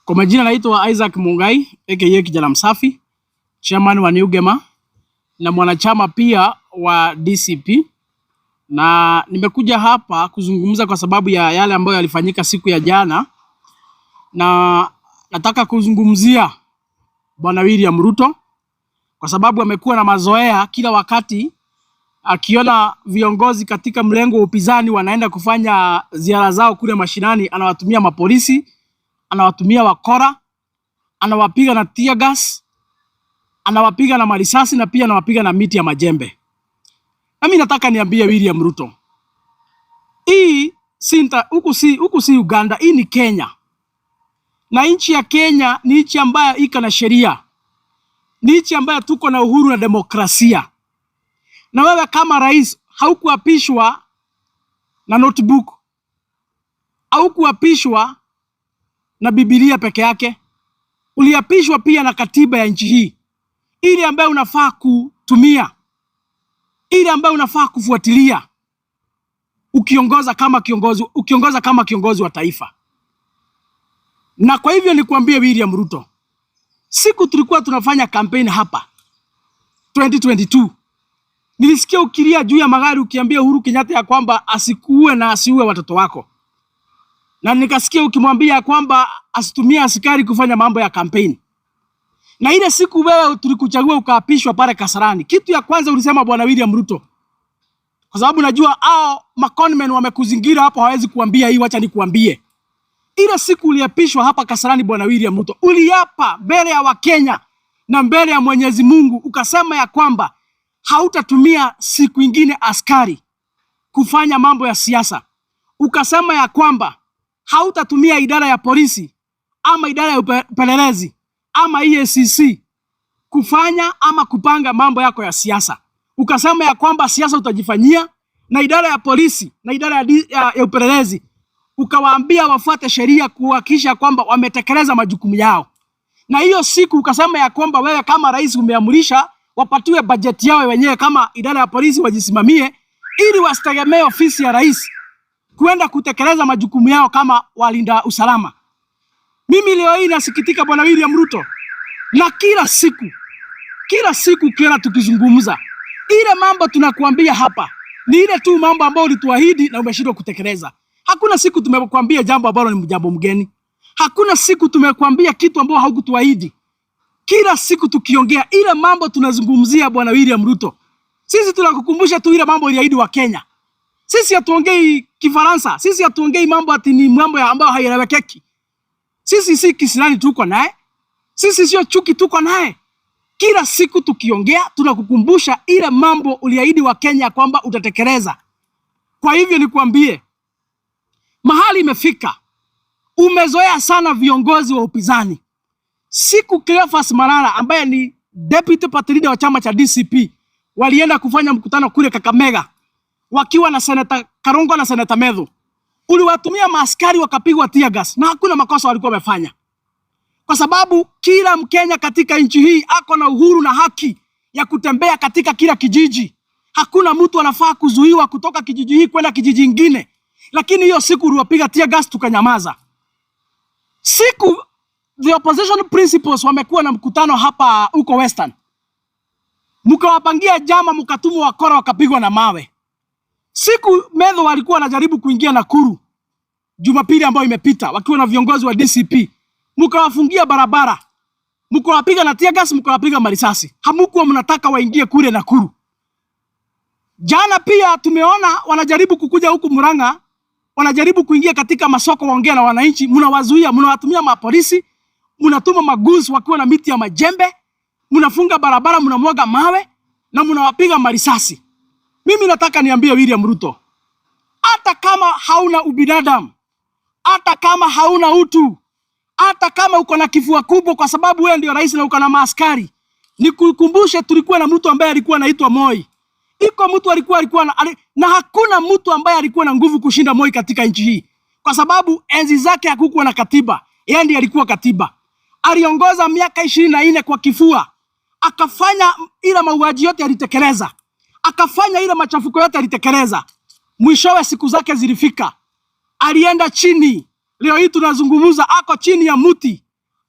Kwa majina naitwa Isaac Mungai aka Kijana Msafi, chairman wa New Gema na mwanachama pia wa DCP, na nimekuja hapa kuzungumza kwa sababu ya yale ambayo yalifanyika siku ya jana, na nataka kuzungumzia Bwana William Ruto kwa sababu amekuwa na mazoea kila wakati akiona viongozi katika mrengo wa upinzani wanaenda kufanya ziara zao kule mashinani, anawatumia mapolisi, anawatumia wakora, anawapiga na tear gas, anawapiga na marisasi na pia anawapiga na miti ya majembe. Na mimi nataka niambie William Ruto, hii si huku si Uganda, hii ni Kenya, na nchi ya Kenya ni nchi ambayo iko na sheria, ni nchi ambayo tuko na uhuru na demokrasia. Na wewe kama rais haukuapishwa na notebook, haukuapishwa na Biblia peke yake, uliapishwa pia na katiba ya nchi hii, ile ambayo unafaa kutumia, ile ambayo unafaa kufuatilia ukiongoza kama kiongozi wa taifa. Na kwa hivyo nikuambie William Ruto, siku tulikuwa tunafanya campaign hapa 2022, nilisikia ukilia juu ya magari ukiambia Uhuru Kenyatta ya kwamba asikuue na asiue watoto wako, na nikasikia ukimwambia kwamba asitumie askari kufanya mambo ya campaign. Na ile siku wewe tulikuchagua ukaapishwa pale Kasarani, kitu ya kwanza ulisema, Bwana William Ruto, kwa sababu najua hao maconmen wamekuzingira hapo, hawezi kuambia hii, wacha nikuambie. Ile siku uliapishwa hapa Kasarani, Bwana William Ruto, uliapa mbele ya Wakenya na mbele ya Mwenyezi Mungu ukasema ya kwamba hautatumia siku ingine askari kufanya mambo ya siasa. Ukasema ya kwamba hautatumia idara ya polisi ama idara ya upelelezi ama EACC kufanya ama kupanga mambo yako ya siasa. Ukasema ya kwamba siasa utajifanyia na idara ya polisi na idara ya upelelezi, ukawaambia wafuate sheria kuhakikisha kwamba wametekeleza majukumu yao. Na hiyo siku ukasema ya kwamba wewe kama rais umeamrisha wapatiwe bajeti yao wenyewe kama idara ya polisi wajisimamie, ili wasitegemee ofisi ya rais kuenda kutekeleza majukumu yao kama walinda usalama. Mimi leo hii nasikitika, Bwana William Ruto, na kila siku kila tukizungumza ile mambo tunakuambia hapa ni ile tu mambo ambayo ulituahidi na umeshindwa kutekeleza. Hakuna siku tumekuambia jambo ambalo ni jambo mgeni. Hakuna siku tumekuambia kitu ambao haukutuahidi. Kila siku tukiongea ile mambo tunazungumzia, Bwana William Ruto, sisi tunakukumbusha tu ile mambo uliahidi Wakenya. Sisi hatuongei Kifaransa, sisi hatuongei mambo ati ni mambo ya ambayo haielewekeki. Sisi si kisirani tuko naye, sisi sio chuki tuko naye. Kila siku tukiongea tunakukumbusha ile mambo uliahidi Wakenya kwamba utatekeleza. Kwa hivyo nikuambie, mahali imefika, umezoea sana viongozi wa upinzani. Siku Cleophas Malala ambaye ni deputy party leader wa chama cha DCP walienda kufanya mkutano kule Kakamega wakiwa na Seneta Karungo na Seneta Methu, uliwatumia maaskari wakapigwa tear gas na hakuna makosa walikuwa wamefanya, kwa sababu kila Mkenya katika nchi hii ako na uhuru na haki ya kutembea katika kila kijiji. Hakuna mtu anafaa kuzuiwa kutoka kijiji hii kwenda kijiji ingine, lakini hiyo siku uliwapiga tear gas tukanyamaza. Siku the opposition principals wamekuwa na mkutano hapa huko Western, mkawapangia jama, mkatumwa wakora wakapigwa na mawe. Siku Methu walikuwa wanajaribu kuingia Nakuru Jumapili ambayo imepita wakiwa na viongozi wa DCP, mkawafungia barabara, mkawapiga na tear gas, mkawapiga marisasi. Hamukuwa mnataka waingie kule Nakuru. Jana pia tumeona wanajaribu kukuja huku Murang'a, wanajaribu kuingia katika masoko waongea na wananchi, mnawazuia, mnawatumia mapolisi, mnatuma magoons wakiwa na miti ya majembe, mnafunga barabara, mnamwaga mawe na mnawapiga marisasi. Mimi nataka niambie William Ruto, hata kama hauna ubinadamu, hata kama hauna utu, hata kama uko na kifua kubwa, kwa sababu wewe ndio rais na uko na maaskari, nikukumbushe, tulikuwa na mtu ambaye alikuwa anaitwa Moi. Iko mtu alikuwa na hakuna mtu ambaye alikuwa na nguvu kushinda Moi katika nchi hii, kwa sababu enzi zake hakukuwa na katiba, yeye ndiye alikuwa katiba. Aliongoza miaka 24 kwa kifua, akafanya ile mauaji yote alitekeleza, akafanya ile machafuko yote alitekeleza. Mwishowe siku zake zilifika, alienda chini. Leo hii tunazungumza, ako chini ya mti.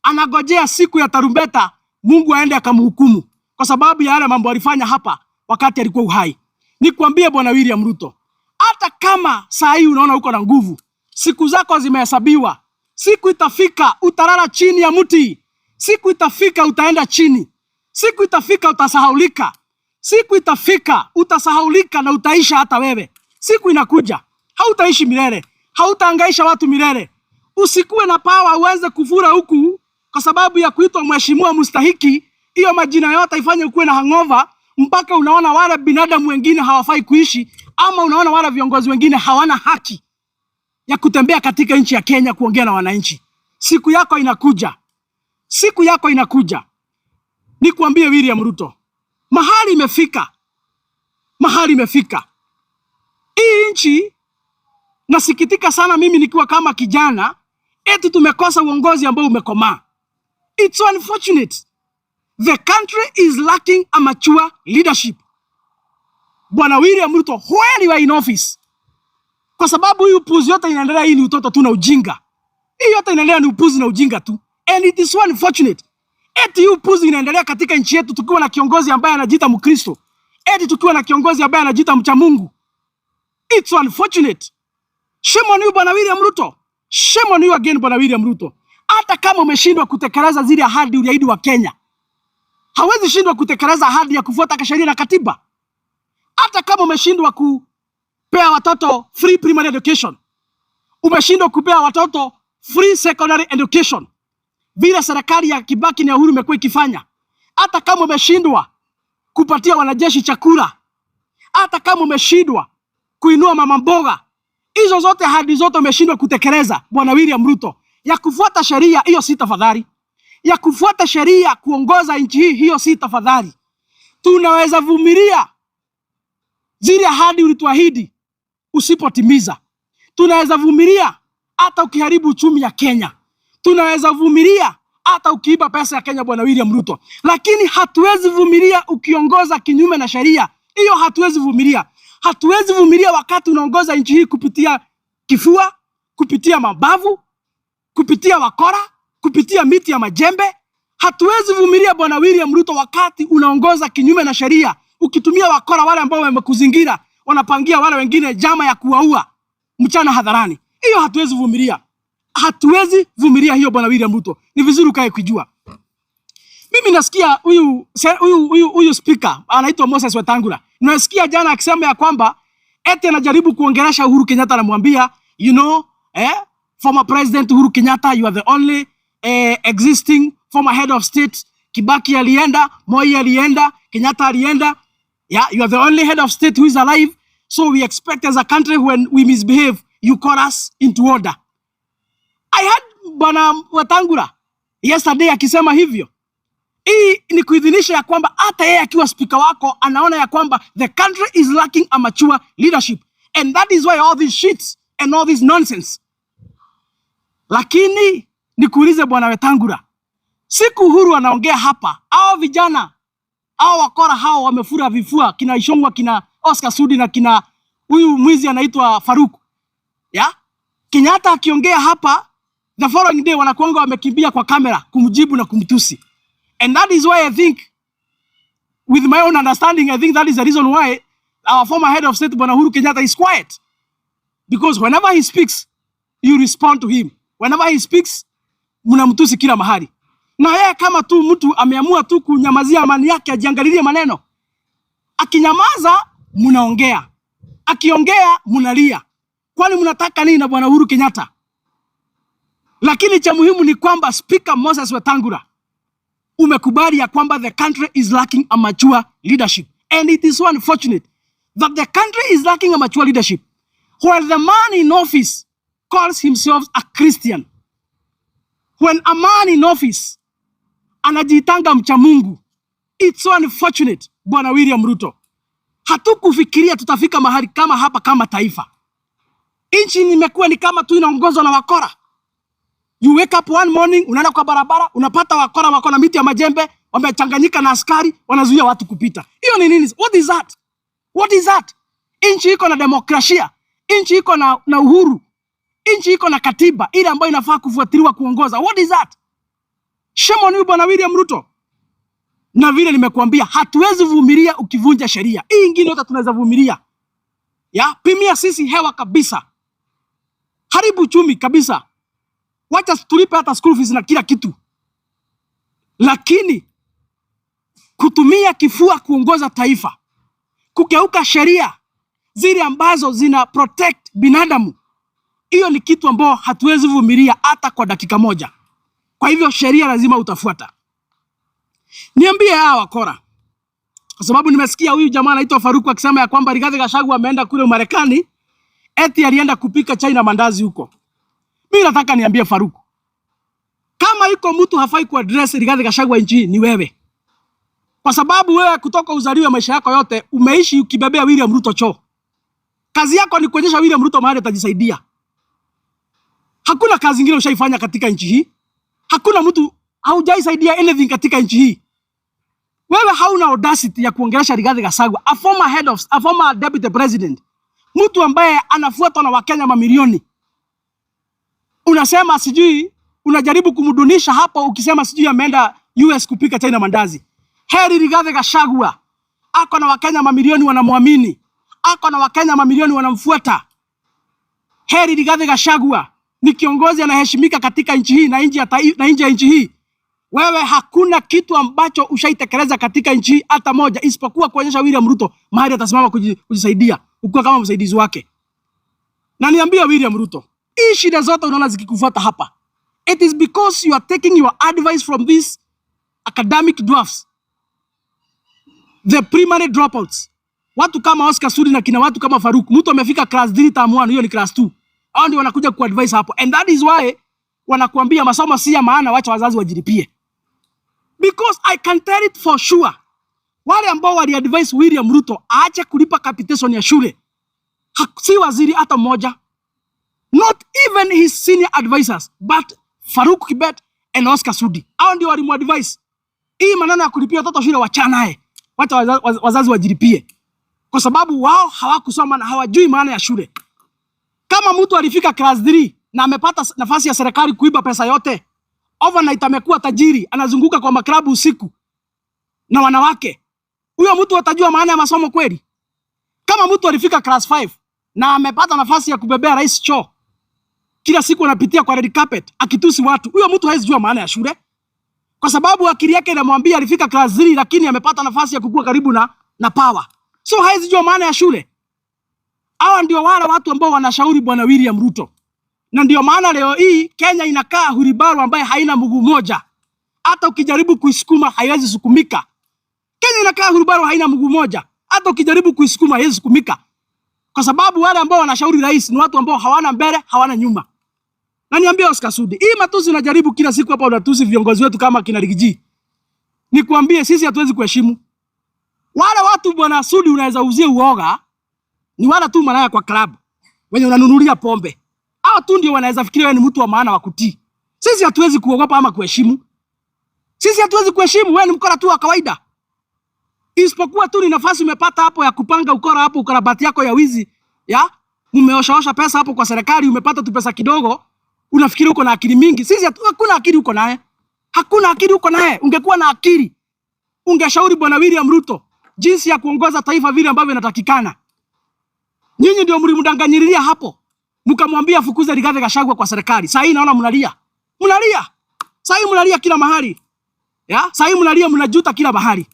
Anagojea siku ya tarumbeta, Mungu aende akamhukumu kwa sababu ya yale mambo alifanya hapa wakati alikuwa uhai. Nikwambie, Bwana William Ruto, hata kama saa hii unaona uko na nguvu, siku zako zimehesabiwa. Siku itafika utalala chini ya mti, siku itafika utaenda chini, siku itafika utasahaulika, siku itafika utasahaulika na utaisha hata wewe. Siku inakuja, hautaishi milele, hautaangaisha watu milele. Usikuwe na power uanze kufura huku kwa sababu ya kuitwa mheshimiwa mstahiki. Hiyo majina yote ifanye ukuwe na hangover mpaka unaona wale binadamu wengine hawafai kuishi, ama unaona wale viongozi wengine hawana haki ya kutembea katika nchi ya Kenya kuongea na wananchi. Siku yako inakuja, siku yako inakuja. Nikuambie William Ruto, mahali imefika, mahali imefika. Hii nchi, nasikitika sana mimi nikiwa kama kijana, eti tumekosa uongozi ambao umekomaa. It's unfortunate. The country is lacking a mature leadership. Bwana William Ruto, while you are in office, kwa sababu hii upuzi yote inaendelea, hii ni utoto tu na ujinga. Hii yote inaendelea ni upuzi na ujinga tu. And it is so unfortunate. Eti hii upuzi inaendelea katika nchi yetu tukiwa na kiongozi ambaye anajiita Mkristo. Eti tukiwa na kiongozi ambaye anajiita mcha Mungu. It's unfortunate. Shame on you, Bwana William Ruto. Shame on you again, Bwana William Ruto. Hata kama umeshindwa kutekeleza zile ahadi uliahidi Wakenya, hawezi shindwa kutekeleza ahadi ya kufuata sheria na katiba. Hata kama umeshindwa kupea watoto free primary education, umeshindwa kupea watoto free secondary education vile serikali ya Kibaki na Uhuru imekuwa ikifanya. Hata kama umeshindwa kupatia wanajeshi chakula, hata kama umeshindwa kuinua mama mboga, hizo zote ahadi zote umeshindwa kutekeleza, Bwana William Ruto, ya kufuata sheria hiyo si tafadhali, ya kufuata sheria kuongoza nchi hii hiyo si tafadhali. Tunaweza vumilia zile ahadi ulituahidi usipotimiza. Tunaweza vumilia hata ukiharibu uchumi ya Kenya. Tunaweza vumilia hata ukiiba pesa ya Kenya, Bwana William Ruto, lakini hatuwezi vumilia ukiongoza kinyume na sheria. Hiyo hatuwezi vumilia. Hatuwezi vumilia wakati unaongoza nchi hii kupitia kifua, kupitia mabavu, kupitia wakora, kupitia miti ya majembe. Hatuwezi vumilia, Bwana William Ruto, wakati unaongoza kinyume na sheria, ukitumia wakora wale ambao wamekuzingira, wanapangia wale wengine njama ya kuwaua mchana hadharani. Hiyo hatuwezi vumilia, hatuwezi vumilia hiyo, Bwana William Ruto. Ni vizuri ukae kujua. Mimi nasikia huyu speaker anaitwa Moses Wetangula. Nasikia jana akisema ya kwamba eti anajaribu kuongelesha Uhuru Kenyatta, anamwambia, "Former President Uhuru Kenyatta, you are the only existing former head of state. Kibaki alienda, Moi alienda, Kenyatta alienda. Yeah, you are the only head of state who is alive. So we expect as a country, when we misbehave, you call us into order." I heard Bwana Wetangula yesterday akisema hivyo. Hii ni kuidhinisha ya kwamba hata yeye akiwa spika wako anaona ya kwamba the country is lacking a mature leadership, and that is why all these shits and all this nonsense. Lakini nikuulize, Bwana Wetangula, siku Uhuru anaongea hapa, hao vijana hao wakora hao wamefura vifua, kina Ichung'wah, kina Oscar Sudi na kina huyu mwizi anaitwa Faruk ya Kenyatta akiongea hapa, the following day wanakuanga wamekimbia kwa kamera kumjibu na kumtusi. And that is why I think, with my own understanding, I think that is the reason why our former head of state, Bwana Uhuru Kenyatta, is quiet, because whenever he speaks, you respond to him. Whenever he speaks, mnamtusi kila mahali. Na yeye kama tu mtu ameamua tu kunyamazia amani yake, ajiangalilie maneno. Akinyamaza mnaongea, akiongea mnalia. Kwani mnataka nini na Bwana Uhuru Kenyatta? Lakini cha muhimu ni kwamba Speaker Moses Wetangula umekubali ya kwamba the country is lacking a mature leadership, and it is so unfortunate that the country is lacking a mature leadership while the man in office calls himself a Christian. When a man in office anajiitanga mcha Mungu. It's so unfortunate, Bwana William Ruto. Hatukufikiria tutafika mahali kama hapa kama taifa. Nchi imekuwa ni kama tu inaongozwa na wakora. You wake up one morning, unaenda kwa barabara, unapata wakora wako na miti ya majembe, wamechanganyika na askari, wanazuia watu kupita. Hiyo ni nini? What is that? What is that? Nchi iko na demokrasia, nchi iko na uhuru, nchi iko na katiba ile ambayo inafaa kufuatiliwa kuongoza. What is that? Shame on you, Bwana William Ruto. Na vile nimekuambia, hatuwezi vumilia ukivunja sheria. Hii ingine yote tunaweza vumilia. Ya, pimia sisi hewa kabisa. Haribu uchumi kabisa. Wacha tulipe hata school fees na kila kitu. Lakini kutumia kifua kuongoza taifa, kugeuka sheria zile ambazo zina protect binadamu, hiyo ni kitu ambao hatuwezi vumilia hata kwa dakika moja. Kwa hivyo sheria lazima utafuata. Niambie hawa wakora, kwa sababu nimesikia huyu jamaa anaitwa Faruku akisema ya kwamba Rigathi Gachagua ameenda kule Marekani, eti alienda kupika chai na mandazi huko. Mimi nataka niambie Faruku, kama iko mtu hafai kuaddress Rigathi Gachagua nchi hii ni wewe, kwa sababu wewe kutoka uzaliwe maisha yako yote umeishi ukibebea William Ruto choo. Kazi yako ni kuonyesha William Ruto mahali atajisaidia. Hakuna kazi ingine ushaifanya katika nchi hii. Hakuna mtu, haujaisaidia anything katika nchi hii. Wewe hauna audacity ya kuongelesha Rigathi Gachagua, a former head of, a former deputy president, mtu ambaye anafuatwa na Wakenya mamilioni. Unasema sijui, unajaribu kumdunisha hapo ukisema sijui ameenda US kupika chai na mandazi. Heri Rigathi Gachagua ako na Wakenya mamilioni wanamwamini, ako na Wakenya mamilioni wanamfuata. Heri Rigathi Gachagua ni kiongozi anaheshimika katika nchi hii na nje ya na nje ya nchi hii. Wewe hakuna kitu ambacho ushaitekeleza katika nchi hii hata moja, isipokuwa kuonyesha William Ruto mahali atasimama kujisaidia, ukiwa kama msaidizi wake. Na niambie William Ruto, hii shida zote unaona zikikufuata hapa, it is because you are taking your advice from these academic dwarfs, the primary dropouts. Watu kama Oscar Sudi na kina watu kama Faruk, mtu amefika class 3 term 1, hiyo ni class 2. Hao ndio wanakuja kuadvise hapo. And that is why wanakuambia masomo si ya maana, wacha wazazi wajilipie. Because I can tell it for sure. Wale ambao waliadvise William Ruto aache kulipa capitation ya shule, si waziri hata mmoja. Not even his senior advisors, but Faruk Kibet and Oscar Sudi. Hao ndio walimuadvise. Hii maneno ya kulipia watoto shule wachana naye. Wacha wazazi wajilipie. Kwa sababu wao hawakusoma na hawajui maana ya shule. Kama mtu alifika class 3 na amepata nafasi ya serikali kuiba pesa yote, overnight amekuwa tajiri, anazunguka kwa maklabu usiku na wanawake, huyo mtu atajua maana ya masomo kweli? Kama mtu alifika class 5 na amepata nafasi ya kubebea rais choo, kila siku anapitia kwa red carpet akitusi watu, huyo mtu hawezi jua maana ya shule, kwa sababu akili yake inamwambia alifika class 3 lakini amepata nafasi ya kukua karibu na power, so hawezi jua maana ya shule. Hawa ndio wale watu ambao wanashauri Bwana William Ruto, na ndio maana leo hii Kenya inakaa wheelbarrow ambaye haina mguu moja, hata ukijaribu kuisukuma haiwezi sukumika. Kenya inakaa wheelbarrow haina mguu moja, hata ukijaribu kuisukuma haiwezi sukumika, kwa sababu wale ambao wanashauri rais ni watu ambao hawana mbele, hawana nyuma. Na niambie Oscar Sudi, hii matusi unajaribu kila siku hapa unatusi viongozi wetu kama kina Riggy G. Nikwambie sisi hatuwezi kuheshimu. Wale watu bwana Sudi unaweza uzie uoga ni wale tu malaya kwa club wenye unanunulia pombe. Hao tu ndio wanaweza fikiria wewe ni mtu wa maana wa kutii. Sisi hatuwezi kuogopa ama kuheshimu. Sisi hatuwezi kuheshimu, wewe ni mkora tu wa kawaida. Isipokuwa tu ni nafasi umepata hapo ya kupanga ukora hapo, ukarabati yako ya wizi, ya? Umeoshaosha pesa hapo kwa serikali, umepata tu pesa kidogo, unafikiri uko na akili mingi. Sisi hakuna akili uko naye. Hakuna akili uko naye. Ungekuwa na akili, ungeshauri Bwana William Ruto jinsi ya kuongoza taifa vile ambavyo inatakikana. Nyinyi ndio mlimdanganyilia hapo, mkamwambia fukuze Rigathi Gachagua kwa serikali. Sasa hii naona mnalia. Mnalia. Sasa hii mnalia kila mahali. Ya? Sasa hii mnalia, mnajuta kila mahali.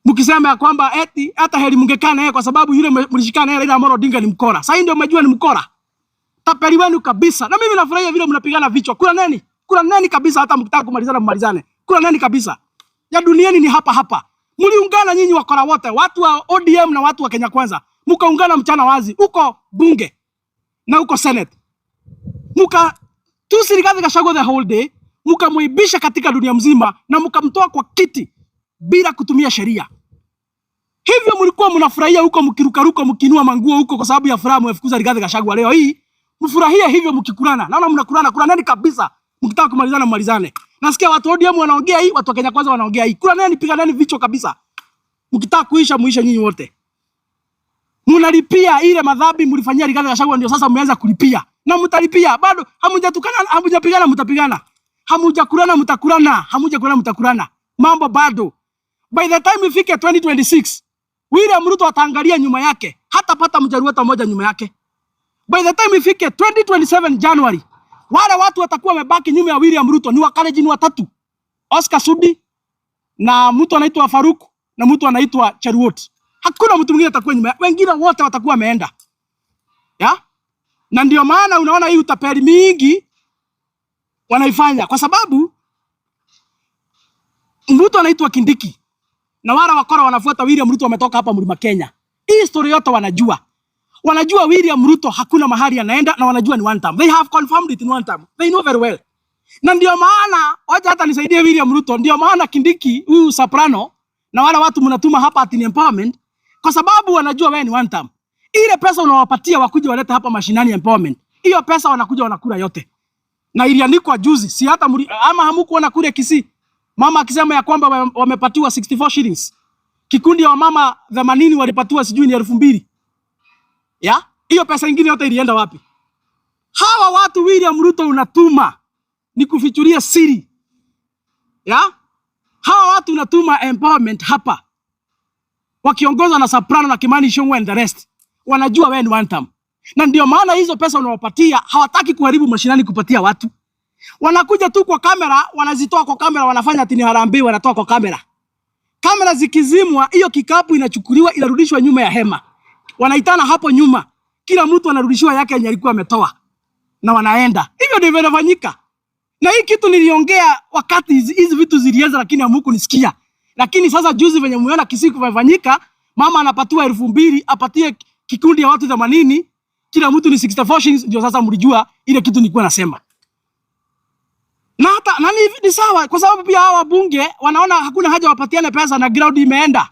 Mkisema ya kwamba eti hata heri mngekaa naye kwa sababu yule mlishikana naye Raila Amolo Odinga ni mkora. Sasa hii ndio mmejua ni mkora. Tapeli wenu kabisa. Na mimi nafurahia vile mnapigana vichwa. Kuna nani? Kuna nani kabisa, hata mkitaka kumalizana mmalizane. Kuna nani kabisa? Ya duniani ni hapa hapa. Mliungana nyinyi wakora wote, watu wa ODM na watu wa Kenya Kwanza. Mkaungana mchana wazi huko bunge na huko Senate. Muka tusi Rigathi Gachagua the whole day, mkamuibisha katika dunia mzima na mkamtoa kwa kiti bila kutumia sheria. Hivyo mlikuwa mnafurahia huko mkirukaruka mkinua manguo huko kwa sababu ya furaha mmefukuza Rigathi Gachagua. Leo hii mfurahie hivyo mkikurana. Naona mnakurana, kuraneni kabisa. Mkitaka kumalizana mmalizane. Nasikia watu ODM wanaongea hii, watu wa Kenya Kwanza wanaongea hii. Kuraneni, piganeni vichwa kabisa. Mkitaka kuisha muishe nyinyi wote. Mnalipia ile madhambi mlifanyia Rigathi Gachagua, ndio sasa mmeanza kulipia. Na mtalipia bado, hamjatukana, hamjapigana, mtapigana. Hamujakurana, mtakurana. Hamujakurana, mtakurana. Mambo bado. By the time ifike 2026, William Ruto ataangalia nyuma yake, hatapata mjaluo hata mmoja nyuma yake. By the time ifike 2027 January, wale watu watakuwa wamebaki nyuma ya William Ruto ni Wakalenjin watatu, Oscar Sudi na mtu anaitwa Faruk na mtu anaitwa Cheruiyot. Hakuna mtu mwingine atakuwa nyuma, wengine wote watakuwa wameenda ya? Na ndio maana unaona hii utapeli mingi wanaifanya kwa sababu mtu anaitwa Kindiki na wale wakora wanafuata William Ruto wametoka hapa Mlima Kenya. Hii story yote wanajua. Wanajua William Ruto hakuna mahali anaenda na wanajua ni one term. They have confirmed it in one term. They know very well. Na ndio maana wacha hata nisaidie William Ruto, ndio maana Kindiki huyu Soprano na wale watu mnatuma hapa ati ni empowerment kwa sababu wanajua wewe ni one term. Ile pesa unawapatia wakuja walete hapa mashinani empowerment. Hiyo pesa wanakuja wanakula yote. Na iliandikwa juzi, si hata ama hamukuona kule Kisii. Mama akisema ya kwamba wamepatiwa 64 shillings. Kikundi ya wamama 80 walipatiwa sijui ni 2000. Ya? Hiyo pesa ingine yote ilienda wapi? Hawa watu William Ruto unatuma ni kufichuria siri. Ya? Hawa watu unatuma empowerment hapa. Wakiongozwa na Soprano na Kimani Ichung'wah and the rest. Wanajua wewe ni one term. Na ndio maana hizo pesa unawapatia hawataki kuharibu mashinani kupatia watu. Wanakuja tu kwa kamera, wanazitoa kwa kamera, wanafanya ati ni harambee, wanatoa kwa kamera. Kamera zikizimwa, hiyo kikapu inachukuliwa inarudishwa nyuma ya hema. Wanaitana hapo nyuma, kila mtu anarudishiwa yake yenye alikuwa ametoa na wanaenda. Hivyo ndivyo inafanyika. Na hii kitu niliongea wakati hizi vitu zilianza, lakini hamkunisikia. Lakini sasa juzi venye mumeona Kisii kumefanyika, mama anapatiwa 2000 apatie kikundi ya watu 80, kila mtu ni 64 shillings, ndio sasa mlijua ile kitu nilikuwa nasema. Na hata nani ni sawa, kwa sababu pia hawa wabunge wanaona hakuna haja wapatiane pesa na ground imeenda.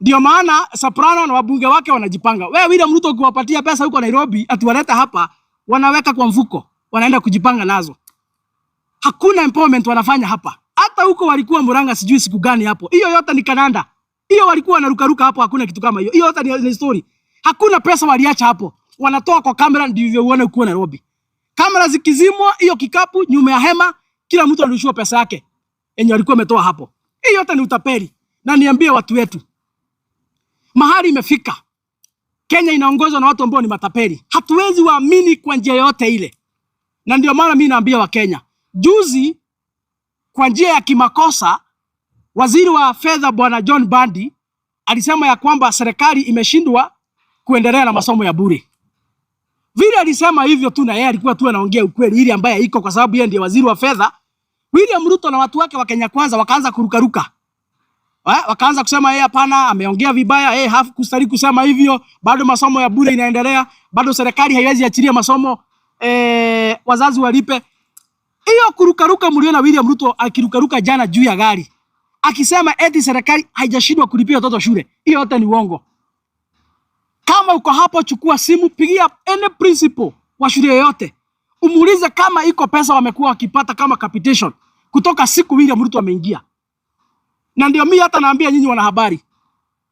Ndio maana Soprano na wabunge wake wanajipanga. Wewe William Ruto ukiwapatia pesa huko Nairobi, atiwaleta hapa, wanaweka kwa mfuko, wanaenda kujipanga nazo. Hakuna empowerment wanafanya hapa. Hata huko walikuwa Murang'a sijui siku gani hapo. Hiyo yote ni kananda. Hiyo walikuwa wanarukaruka hapo, hakuna kitu kama hiyo. Hiyo yote ni story. Hakuna pesa waliacha hapo. Wanatoa kwa kamera ndivyo uone ukiwa Nairobi. Kamera zikizimwa, hiyo kikapu nyuma ya hema, kila mtu alirushiwa pesa yake yenye walikuwa wametoa hapo. Hiyo yote ni utapeli. Na niambie watu wetu, mahali imefika, Kenya inaongozwa na watu ambao ni matapeli. Hatuwezi waamini kwa njia yoyote ile, na ndio maana mimi naambia Wakenya, juzi kwa njia ya kimakosa, waziri wa fedha bwana John Mbadi alisema ya kwamba serikali imeshindwa kuendelea na masomo ya bure. Vile alisema hivyo tu, na yeye alikuwa tu anaongea ukweli ili ambaye iko, kwa sababu yeye ndiye waziri wa fedha. William Ruto na watu wake wa Kenya Kwanza wakaanza kurukaruka. Wakaanza kusema yeye hapana, ameongea vibaya, yeye hakustahili kusema hivyo, bado masomo ya bure inaendelea, bado serikali haiwezi achilia masomo wazazi walipe. Hiyo kurukaruka mliona William Ruto akirukaruka jana juu ya gari akisema eti serikali haijashindwa kulipia watoto shule. Hiyo yote ni uongo. Kama uko hapo, chukua simu, pigia any principal wa shule yoyote, umuulize kama iko pesa wamekuwa wakipata kama capitation kutoka siku William Ruto ameingia. Na ndio mimi hata naambia nyinyi wanahabari,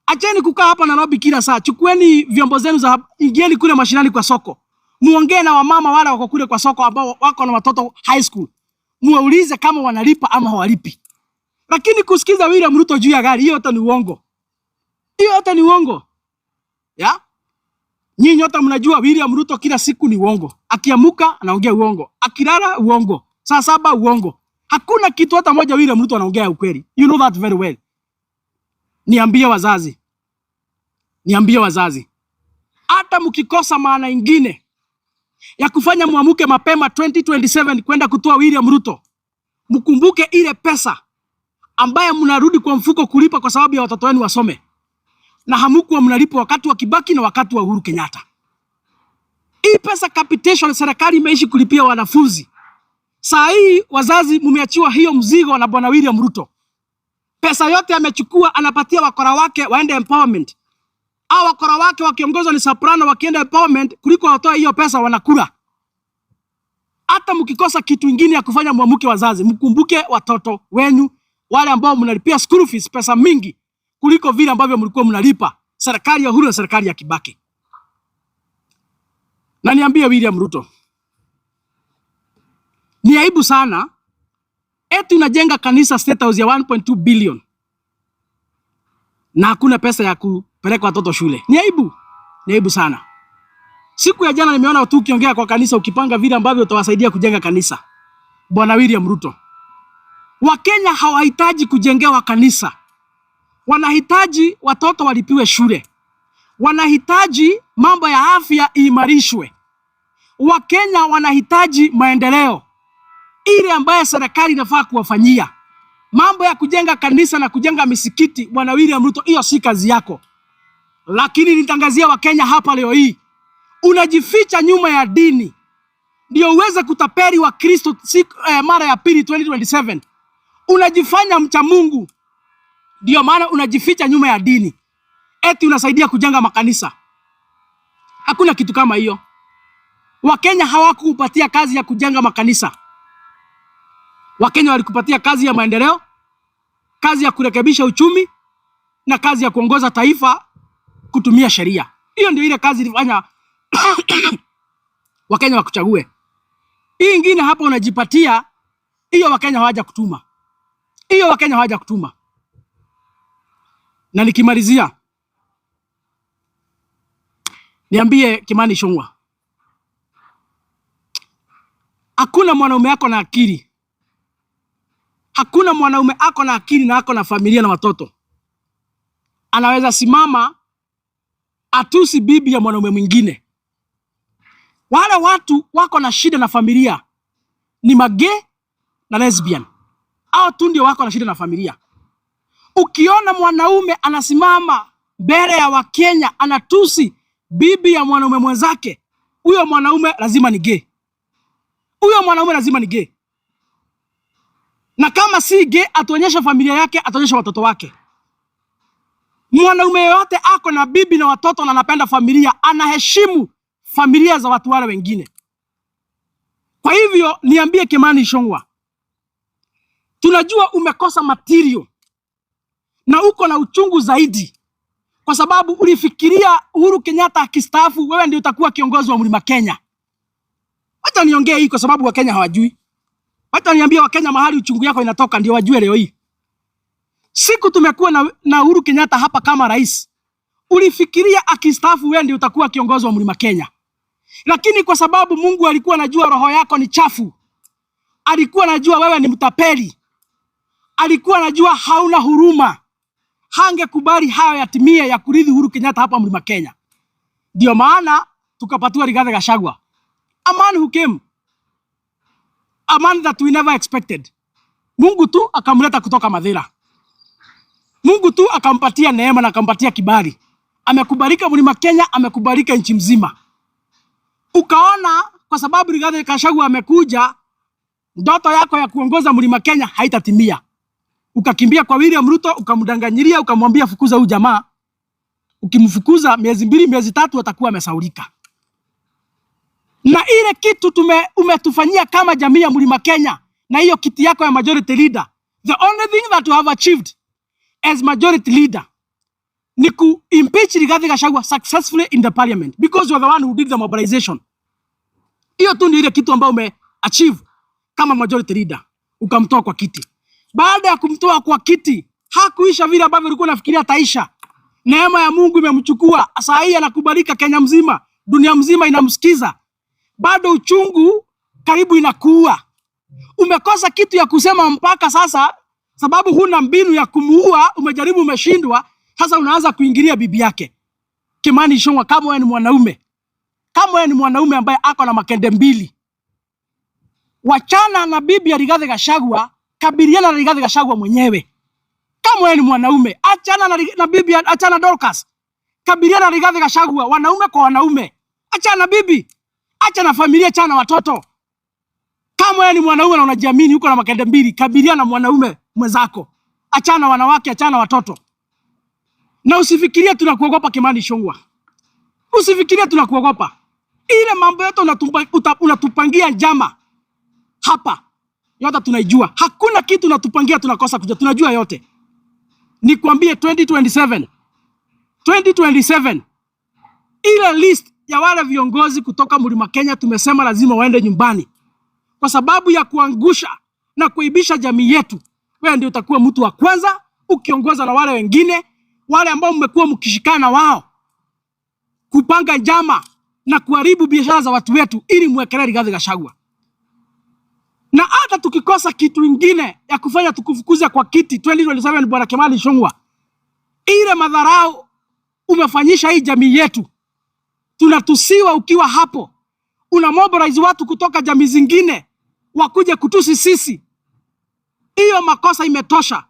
acheni kukaa hapa Nairobi kila saa, chukueni vyombo zenu za ingieni kule mashinani kwa soko, muongee na wamama wale wako kule kwa soko ambao wako na watoto high school, muwaulize kama wanalipa ama hawalipi. Lakini kusikiza William Ruto juu ya gari, hiyo yote ni uongo, hiyo yote ni uongo ya nyinyi wote mnajua William Ruto kila siku ni uongo. Akiamuka anaongea uongo, akilala uongo, saa saba uongo. Hakuna kitu hata moja William Ruto anaongea ukweli. You know that very well. Niambie wazazi, niambie wazazi, hata mkikosa maana ingine ya kufanya muamuke mapema 2027 kwenda kutoa William Ruto, mkumbuke ile pesa ambaye mnarudi kwa mfuko kulipa kwa sababu ya watoto wenu wasome, na hamukuwa mnalipa wakati wa Kibaki na wakati wa Uhuru Kenyatta. Hii pesa capitation serikali imeishi kulipia wanafunzi. Saa hii wazazi mmeachiwa hiyo mzigo na bwana William Ruto. Pesa yote amechukua anapatia wakora wake waende empowerment. Au wakora wake wakiongozwa ni Soprano wakienda empowerment kuliko watoe hiyo pesa wanakula. Hata mkikosa kitu ingine ya kufanya muamuke wazazi, mkumbuke watoto wenu wale ambao mnalipia school fees pesa mingi kuliko vile ambavyo mlikuwa mnalipa serikali ya Uhuru na serikali ya Kibaki. Na niambie William Ruto, ni aibu sana Eti unajenga kanisa State House ya 1.2 billion na hakuna pesa ya kupeleka watoto shule. Ni aibu, ni aibu sana. Siku ya jana nimeona tu ukiongea kwa kanisa ukipanga vile ambavyo utawasaidia kujenga kanisa. Bwana William Ruto, Wakenya hawahitaji kujengewa kanisa, wanahitaji watoto walipiwe shule, wanahitaji mambo ya afya iimarishwe. Wakenya wanahitaji maendeleo ile ambayo serikali inafaa kuwafanyia. Mambo ya kujenga kanisa na kujenga misikiti, Bwana William Ruto, hiyo si kazi yako. Lakini nitangazia Wakenya hapa leo hii, unajificha nyuma ya dini ndio uweze kutapeli Wakristo mara ya pili 2027. Unajifanya mcha Mungu, ndio maana unajificha nyuma ya dini, eti unasaidia kujenga makanisa. Hakuna kitu kama hiyo. Wakenya hawakupatia kazi ya kujenga makanisa. Wakenya walikupatia kazi ya maendeleo, kazi ya kurekebisha uchumi na kazi ya kuongoza taifa kutumia sheria. Hiyo ndio ile kazi ilifanya Wakenya wakuchague. Hii ingine hapa unajipatia hiyo, Wakenya hawaja kutuma hiyo, Wakenya hawaja kutuma. Na nikimalizia, niambie Kimani Ichung'wah, hakuna mwanaume ako na akili, hakuna mwanaume ako na akili na ako na familia na watoto anaweza simama atusi bibi ya mwanaume mwingine. Wale watu wako na shida na familia ni magay na lesbian, hao tu ndio wako na shida na familia. Ukiona mwanaume anasimama mbele ya Wakenya anatusi bibi ya mwanaume mwenzake, huyo mwanaume lazima ni gay. Huyo mwanaume lazima ni gay, na kama si gay, atuonyeshe familia yake, atuonyeshe watoto wake. Mwanaume yoyote ako na bibi na watoto na anapenda familia, anaheshimu familia za watu wale wengine. Kwa hivyo niambie Kimani Ichung'wah, tunajua umekosa material na uko na uchungu zaidi, kwa sababu ulifikiria Uhuru Kenyatta akistaafu wewe ndio utakuwa kiongozi wa Mlima Kenya. Wacha niongee hii kwa sababu Wakenya hawajui. Wacha niambie Wakenya mahali uchungu yako inatoka ndio wajue leo hii. Siku tumekuwa na Uhuru Kenyatta hapa kama rais, ulifikiria akistaafu wewe ndio utakuwa kiongozi wa Mlima Kenya, lakini kwa sababu Mungu alikuwa anajua roho yako ni chafu, alikuwa anajua wewe ni mtapeli, alikuwa anajua hauna huruma, hangekubali hayo yatimie ya kurithi Uhuru Kenyatta hapa Mlima Kenya. Ndio maana tukapatiwa Rigathi Gachagua, a man who came, a man that we never expected. Mungu tu akamleta kutoka Mathira. Mungu tu akampatia neema na akampatia kibali. Amekubalika Mlima Kenya, amekubalika nchi mzima. Ukaona kwa sababu Rigathi Gachagua amekuja, ndoto yako ya kuongoza Mlima Kenya haitatimia. Ukakimbia kwa William Ruto, ukamdanganyilia, ukamwambia fukuza huyu jamaa. Ukimfukuza miezi 2, miezi 3 atakuwa amesaulika. Na ile kitu umetufanyia kama jamii ya Mlima Kenya na hiyo kiti yako ya majority leader, the only thing that you have achieved as majority leader ni ku impeach Rigathi Gachagua successfully in the parliament because you are the one who did the mobilization. Hiyo tu ndio ile kitu ambayo ume achieve kama majority leader, ukamtoa kwa kiti. Baada ya kumtoa kwa kiti, hakuisha vile ambavyo ulikuwa unafikiria ataisha. Neema ya Mungu imemchukua, saa hii anakubalika Kenya mzima, dunia mzima inamsikiza. Bado uchungu karibu inakuua. Umekosa kitu ya kusema mpaka sasa, sababu huna mbinu ya kumuua. Umejaribu, umeshindwa. Sasa unaanza kuingilia bibi yake Kimani Ichung'wah. Kama wewe ni mwanaume, kama wewe ni mwanaume ambaye ako na makende mbili, wachana na bibi ya Rigathi Gachagua, kabiliana na Rigathi Gachagua mwenyewe. Kama wewe ni mwanaume, achana na bibi, achana na Dorcas, kabiliana na Rigathi Gachagua, wanaume kwa wanaume. Achana na bibi, acha na familia, achana na watoto. Kama wewe ni mwanaume na unajiamini, uko na makende mbili, kabiliana na mwanaume mwenzako, achana na wanawake, achana na watoto. Na usifikirie tunakuogopa Kimani Ichung'wah, usifikirie tunakuogopa. Ile mambo yote unatupangia njama hapa yote tunaijua. Hakuna kitu unatupangia tunakosa kujua, tunajua yote. Nikwambie 2027, 2027 ile list ya wale viongozi kutoka Mlima Kenya tumesema lazima waende nyumbani kwa sababu ya kuangusha na kuibisha jamii yetu, wewe ndio utakuwa mtu wa kwanza ukiongoza na wale wengine, wale ambao mmekuwa mkishikana wao kupanga njama na kuharibu biashara za watu wetu ili mwekelee Rigathi Gachagua. Na hata tukikosa kitu ingine ya kufanya tukufukuza kwa kiti 2027, Bwana Kimani Ichung'wah, ile madharau umefanyisha hii jamii yetu, tunatusiwa ukiwa hapo, una mobilize watu kutoka jamii zingine wakuje kutusi sisi. Hiyo makosa imetosha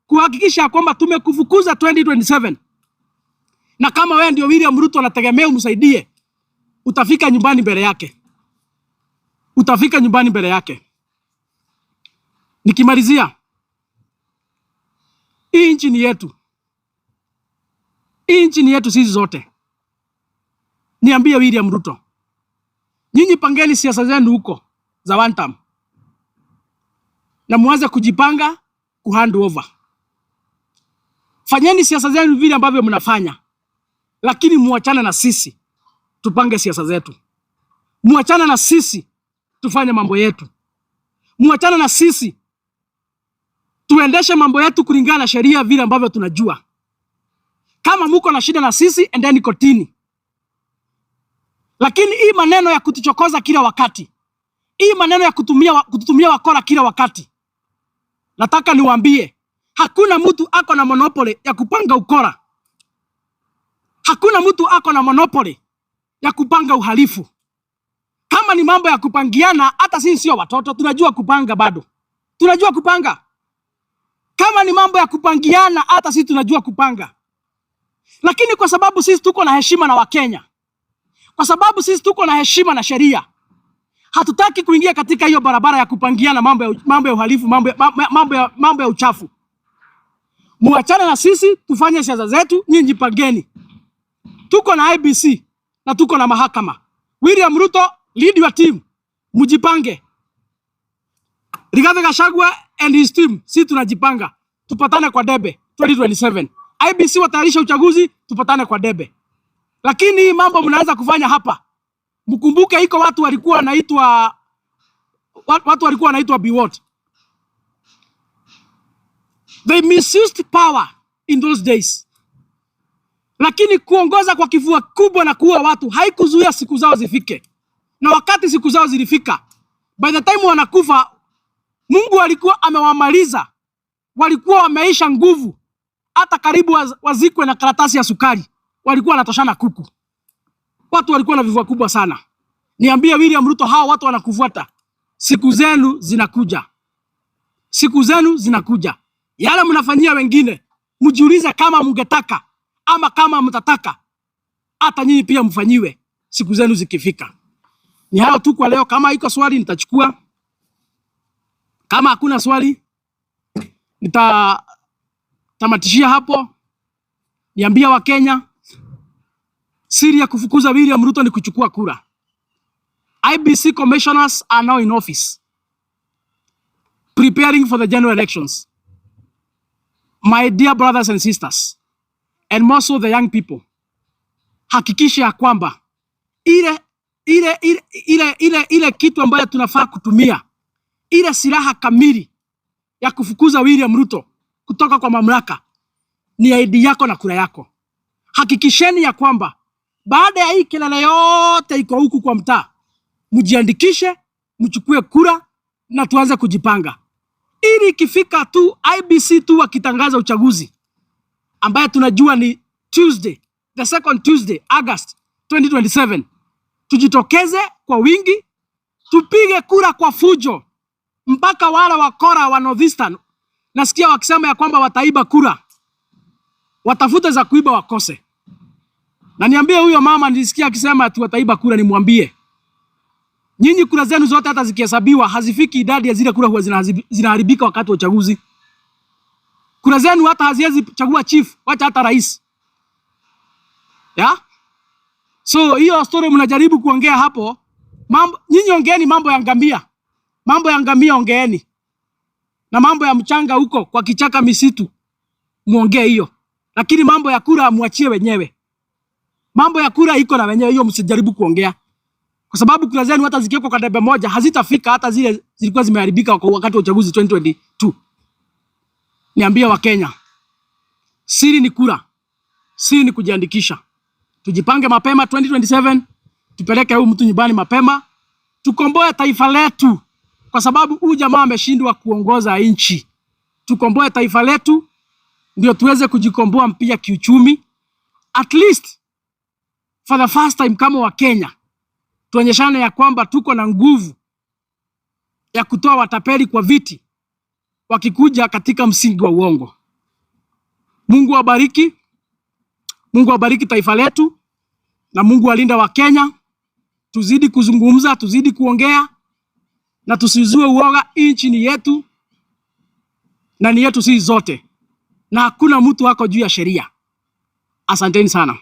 kuhakikisha ya kwamba tumekufukuza 2027. Na kama wewe ndio William Ruto anategemea umsaidie, utafika nyumbani mbele yake, utafika nyumbani mbele yake. Nikimalizia, hii nchi ni yetu, hii nchi ni yetu sisi zote. Niambie William Ruto, nyinyi pangeni siasa zenu huko za one term na muanze kujipanga ku hand over. Fanyeni siasa zenu vile ambavyo mnafanya, lakini muachane na sisi tupange siasa zetu. Muachane na sisi tufanye mambo yetu. Muachane na sisi tuendeshe mambo yetu kulingana na sheria vile ambavyo tunajua. Kama muko na shida na sisi, endeni kotini. Lakini hii maneno ya kutuchokoza kila wakati, hii maneno ya kututumia wakora kila wakati, nataka niwaambie, hakuna mtu ako na monopoly ya kupanga ukora. Hakuna mtu ako na monopoly ya kupanga uhalifu. Kama ni mambo ya kupangiana, hata sisi sio watoto, tunajua kupanga bado, tunajua kupanga. Kama ni mambo ya kupangiana, hata sisi tunajua kupanga, lakini kwa sababu sisi tuko na heshima na Wakenya, kwa sababu sisi tuko na heshima na sheria, hatutaki kuingia katika hiyo barabara ya kupangiana mambo ya uhalifu, mambo ya uchafu. Muachane na sisi tufanye siasa zetu, nyinyi jipangeni. Tuko na IEBC na tuko na mahakama. William Ruto, lead your team, mjipange. Rigathi Gachagua and his team, si tunajipanga, tupatane kwa debe 2027. IEBC watayarisha uchaguzi, tupatane kwa debe. Lakini hii mambo mnaanza kufanya hapa, mkumbuke iko watu walikuwa wanaitwa Biwott. They misused power in those days, lakini kuongoza kwa kifua kubwa na kuua watu haikuzuia siku zao zifike, na wakati siku zao zilifika, by the time wanakufa, Mungu alikuwa amewamaliza, walikuwa wameisha nguvu, hata karibu wazikwe na karatasi ya sukari, walikuwa wanatoshana kuku. Watu walikuwa na vifua kubwa sana. Niambie William Ruto, hawa watu wanakufuata, siku zenu zinakuja, siku zenu zinakuja. Yale mnafanyia wengine, mjiulize kama mungetaka ama kama mtataka hata nyinyi pia mfanyiwe siku zenu zikifika. Ni hayo tu kwa leo. Kama iko swali nitachukua, kama hakuna swali nitatamatishia hapo. Niambia Wakenya, siri ya kufukuza William Ruto ni kuchukua kura. IEBC commissioners are now in office preparing for the general elections. My dear brothers and sisters, and more so the young people, hakikisha ya kwamba ile kitu ambayo tunafaa kutumia, ile silaha kamili ya kufukuza William Ruto kutoka kwa mamlaka ni ID yako na kura yako. Hakikisheni ya kwamba baada ya hii kelele yote iko huku kwa mtaa, mjiandikishe, mchukue kura na tuanze kujipanga, ili ikifika tu IEBC tu wakitangaza uchaguzi ambaye tunajua ni Tuesday, the second Tuesday, August 2027, tujitokeze kwa wingi, tupige kura kwa fujo mpaka wale wakora wa Northeastern nasikia wakisema ya kwamba wataiba kura, watafute za kuiba wakose. Na niambie huyo mama nilisikia akisema ati wataiba kura, nimwambie nyinyi kura zenu zote hata zikihesabiwa hazifiki idadi ya zile kura huwa zinaharibika wakati wa uchaguzi. Kura zenu hata haziwezi chagua chief, wacha hata rais. Yeah? So hiyo story mnajaribu kuongea hapo, mambo nyinyi ongeeni mambo ya ngamia. Mambo ya ngamia ongeeni. Na mambo ya mchanga huko kwa kichaka misitu muongee hiyo. Lakini mambo ya kura muachie wenyewe. Mambo ya kura iko na wenyewe, hiyo msijaribu kuongea. Kwa sababu kura zenu hata zikiwekwa kwa debe moja hazitafika hata zile zilikuwa zimeharibika kwa wakati wa uchaguzi 2022. Niambie Wakenya, siri ni kura, siri ni kujiandikisha. Tujipange mapema 2027, tupeleke huyu mtu nyumbani mapema, tukomboe taifa letu, kwa sababu huyu jamaa ameshindwa kuongoza nchi. Tukomboe taifa letu ndio tuweze kujikomboa pia kiuchumi, at least for the first time kama Wakenya tuonyeshane ya kwamba tuko na nguvu ya kutoa watapeli kwa viti wakikuja katika msingi wa uongo. Mungu awabariki, Mungu awabariki taifa letu na Mungu alinda Wakenya. Tuzidi kuzungumza, tuzidi kuongea na tusizue uoga. Nchi ni yetu na ni yetu sisi zote, na hakuna mtu ako juu ya sheria. Asanteni sana.